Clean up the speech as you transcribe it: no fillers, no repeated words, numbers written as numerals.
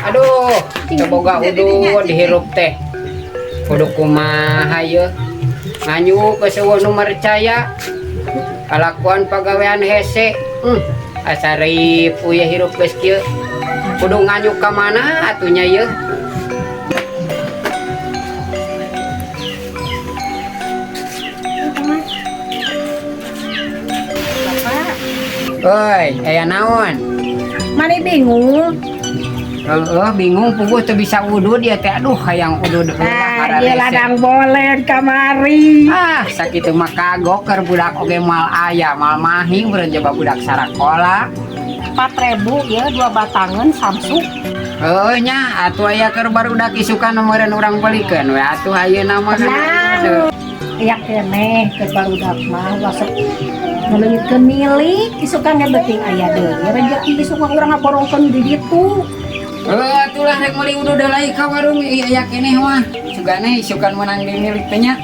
Aduh, teu boga udud dihirup teh. Kudu kumaha yeuh? Nganjuk ke euweuh nu marcaya. Kalakuan pagawean hese. Asa ripuh ye hirup geus kieu. Kudu nganjuk ka mana atuh nya yeuh? Bapak, Oi, aya naon? Mana bingung? Heeh, bingung puguh teu bisa udud ya teh. Aduh, hayang udud heula. Ah, ieu ladang bolen kamari. Ah, sakitu mah kagok keur budak oge moal aya, moal mahi meureun coba budak sarakola. 4.000 ya dua batangan Samsu. Heuh nya, atuh aya keur barudak isukan meureun urang belikeun we atuh ayeuna mah. Tenang. Aya keneh keur barudak mah wasep ngaleungitkeun milik isukan ge beuting aya deui. Rezeki isuk mah urang ngaborongkeun di ditu. Heuh atuh lah rek meuli udud deui ka warung ieu aya keneh mah. Sugane isukan meunang dimilik teh nya.